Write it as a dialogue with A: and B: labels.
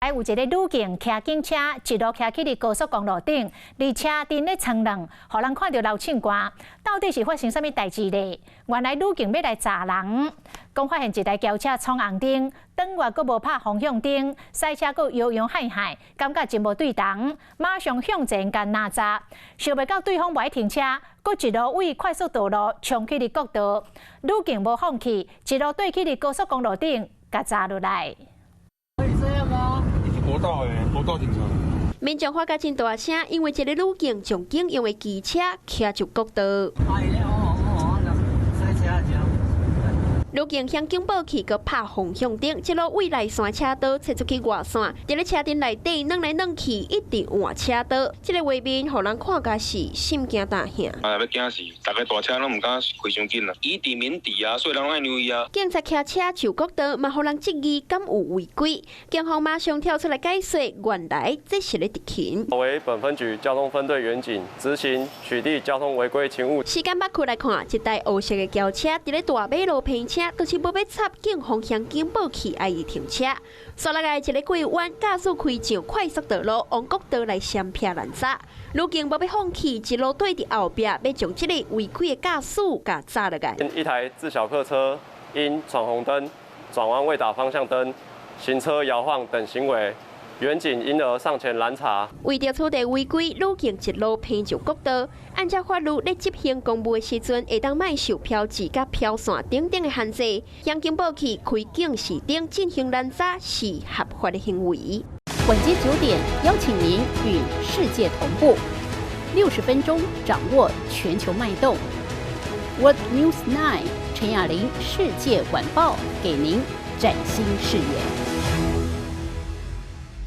A: 有一个女警騎警車一路騎去佇高速公路頂，佇車陣咧衝浪，予人看著流凊汗。到底是發生啥物代誌咧？原來女警欲來閘人，講發現一台轎車闖紅燈，轉彎閣無拍方向燈，駛車閣搖搖晃晃，感覺真無對頭，馬上向前共攔閘，想袂到對方無愛停車，閣一路對快速道路衝去佇國道，女警無放棄，一路對去佇高速公路頂，共閘落來。
B: 可以這樣嗎？
C: 國道欸，國道警察。
D: 民眾發覺真大聲，因為一个女警將警用的機車騎入國道。
B: 賽車這樣。
D: 女警向警報器閣拍方向燈，這路對內線車道切出去外線，佇咧車陣內底轉來轉去，一直換車道。這个畫面予人看甲是心驚膽嚇。
C: 啊，欲驚死，逐个大車攏毋敢開傷緊啦。伊佇免佇啊，所以人攏愛讓伊啊。
D: 警察騎車上國道，嘛予人質疑敢有違規。警方馬上跳出來解說，原來這是咧執勤。
E: 我為本分局交通分隊員警執行取締交通違規勤務。
D: 時間北區來看，一台烏色的轎車佇咧大馬路拼車，就是無欲插警方向警報器愛伊停車。煞落來一个過彎，駕駛開上快速道路，往國道來閃避攔閘。女警無欲放棄，一路對佇後壁，欲將這个違規的駕駛共閘落來。
E: 一台自小客車因闖紅燈、轉彎未打方向燈、行車搖晃等行為，員警因而上前攔查。
D: 為著取締違規，女警一路拼上國道。按照法律，咧執行公務的時陣，會當莫受標誌佮標線等等的限制。向警報器開警示燈進行攔查是合法的行為。
F: 晚間9點，邀請您與世界同步，60分鐘掌握全球脈動。World News 9 陳雅玲世界晚報，給您嶄新視野。